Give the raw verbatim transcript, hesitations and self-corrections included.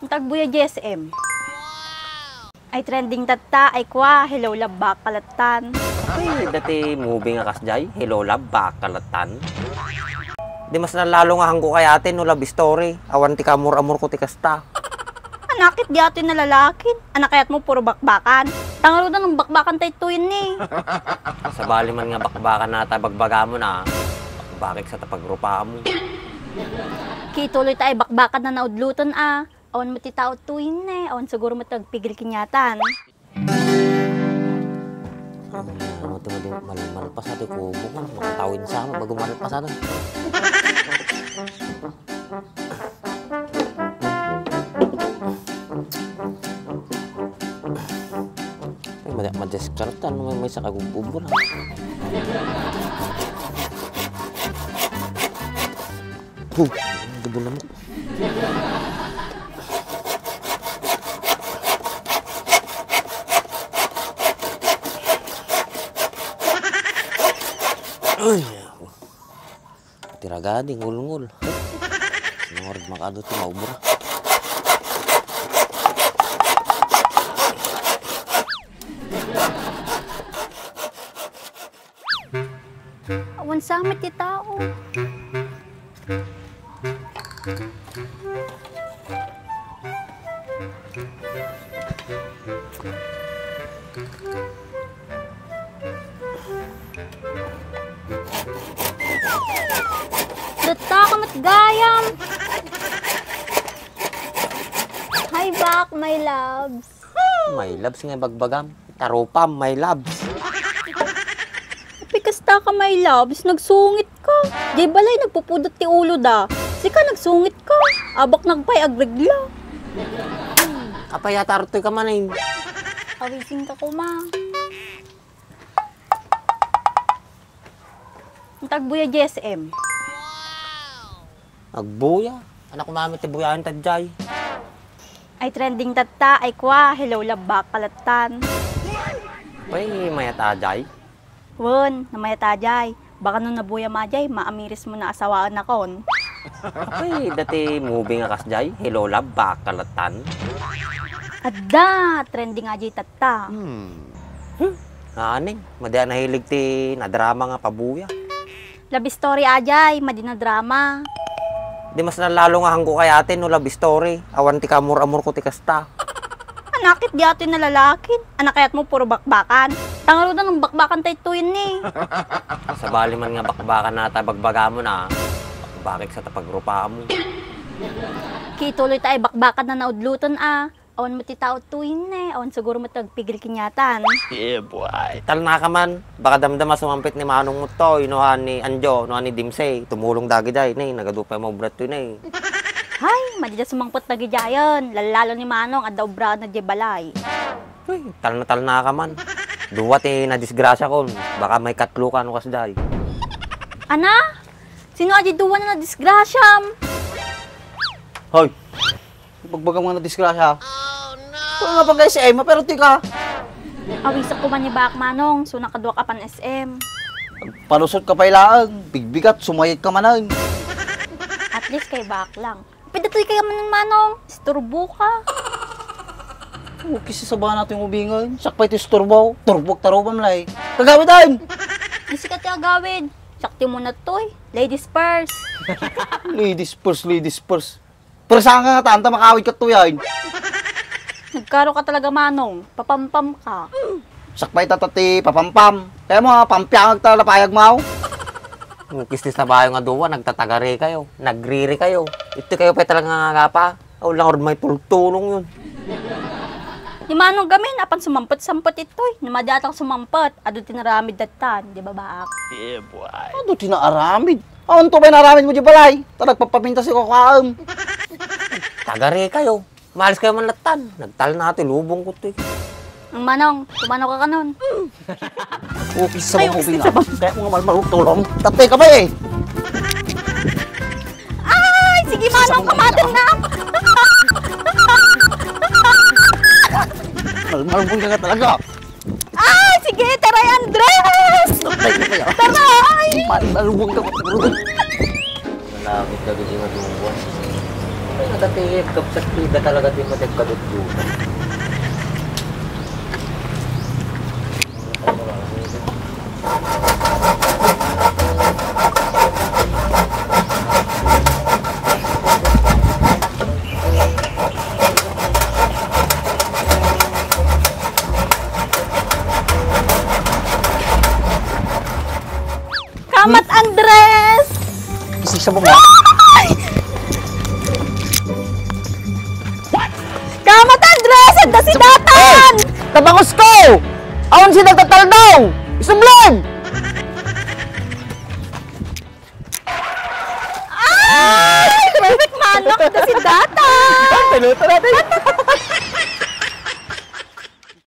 Tagbuya J S M. Ay trending tatta, ay kua, hello love back kalattan. Ay, dati movie nga kasjay, hello love back kalattan. Di mas nalalo nga hangko kayat no love story, awan ti kaamor-amor ko ti kasta. Anakit di ato nalalakin, anakayat mo puro bakbakan. Tangarudan ng bakbakan tayo tuyin ni. Sabali man nga bakbakan na ta bagbaga mo na, bakbakik sa tapagrupa mo. Kituloy ta ay bakbakan na naudlutan a. Awan mo ti tao tuyin ne, awan siguro mo ti agpigil kinyatan. Ano ti madi mal-, malpasan ti kubo ko, makatawin sa bago malpasan. Ay, madi, madiskartan, may, may sa kagugubo na. Huh, gubo na mo. Ay, tiraga di ngulngul. Sinungod makado ti maubra. Awan sa met ti tao. Datta ka met gayam. Hi back, my loves. My loves nga bagbagam. Tarupam, my loves. Apay kasta ka, my loves, nagsungit ka. Jay balay, nagpupudot ti ulo da. Sika, nagsungit ka. Abak nagpay agregla. Apay, atartoy ka man, eh. Awisin ka kuma. Ang tagbuya J S M. Agbuya? Anak, umamit ti buyaen ta jay. Ay trending tatta, ay kua, hello love back kalattan. Apay, mayat a jay? Wen, namayat a jay. Baka no nabuya ma jay, maamiris mo na asawaan akon. Apay, dati movie nga kas jay, hello love back kalattan. Adda, trending a jay tatta. Hmm. Hmm. Aning, madi a nahilig ti nadrama nga pabuya. Love story a jay, madi nadrama. Di mas nalalo nga hangko kayat no love story. Awan ti kaamor-amor ko ti kasta. Anakit di ato nalalakin. Anakayat mo puro bakbakan. Tangarudan ng bakbakan tayo tuyin ni. Sabali man nga bakbakan na ta bagbaga mo na. Bakit sa tapagrupa mo? Kituloy ta ay bakbakan na naudlutan a. Awan mo ti tao tuyin ne, awan siguro mo ti agpigil kinyatan. Yeah, boy. Talna ka man. Baka damdama sumampit ni Manong mo to, no, ni Anjo, no, ni Dimsey. Tumulong dagiday, ne, nagadu pay maubra to, ne. Hay, madi da sumangpet dagidayan. Lallalo ni Manong, adda obra na di balay. Uy, talna-talna ka man. Duwa ti nadisgrasya kon. Baka may katlo ka, no, kasday. Ana? Sino a di duwa na nadisgrasyam? Hoy! Bagbagam nga nadisgrasya. Oh, no! Kung nga pag S M, pero tika. Awisak ko man ni Bak Manong, so nakaduak a pan S M. Palusot ka pay laeng, bigbigat, sumayag ka manen. At least kay Bak lang. Pwede to'y kaya manen, Manong. Isturbo ka. Okay, sasaba natin ubingan. Siak pay ti isturbo. Turbok tarubam lay. Kagawid ay! Di sikat ti agawid. Siak ti muna to'y. Ladies first. Ladies first, ladies first. Pero saan ka nga taan ta makawid ka to yan? Nagkaro ka talaga, Manong. Papampam ka. Sakbay ta ti papampam. Kaya mo, ah, pampiangag ta lapayag mo. Ang kistis na bayo nga duwa, nagtatagari kayo, nagriri kayo. Ito kayo pa talaga nga ngapa. Aw, lang ormay tultulong yun. Ni Manong gamin, apan sumampet-sampet itoy. Namadi atang sumampet, adu ti naramid dattan, di ba, Baak? Yeah, boy. Adu ti naaramid? Awan to ba naaramid mo di balay? Ta nagpapapintas ikaw kaam. Tagare kayo. Malis kayo man lattan. Nagtal na ito, lubong ko ito eh. Ang Manong, tumanaw ka kanon. Okay sa mga ubing ah. Kaya mga malmarok tulong. Tatay ka ba eh? Ay, sige, Manong, pamatin na. Malmarok ka talaga. Ay, sige, taray, Andres! Taray! Malmalwag ka, Ruth. Malapit ka, Ruth, yung aduan. Ay, natatiyip, kapsat pida talaga ti matay kadutdut. Kamat Andres! Kasi sa mga... Ay! Kamat Andres! Adda si Datan! Tabangus ko! Awan si nagtataldong! Isublim! Ay! Perfect manok! Adda si Datan! Pinuto natin!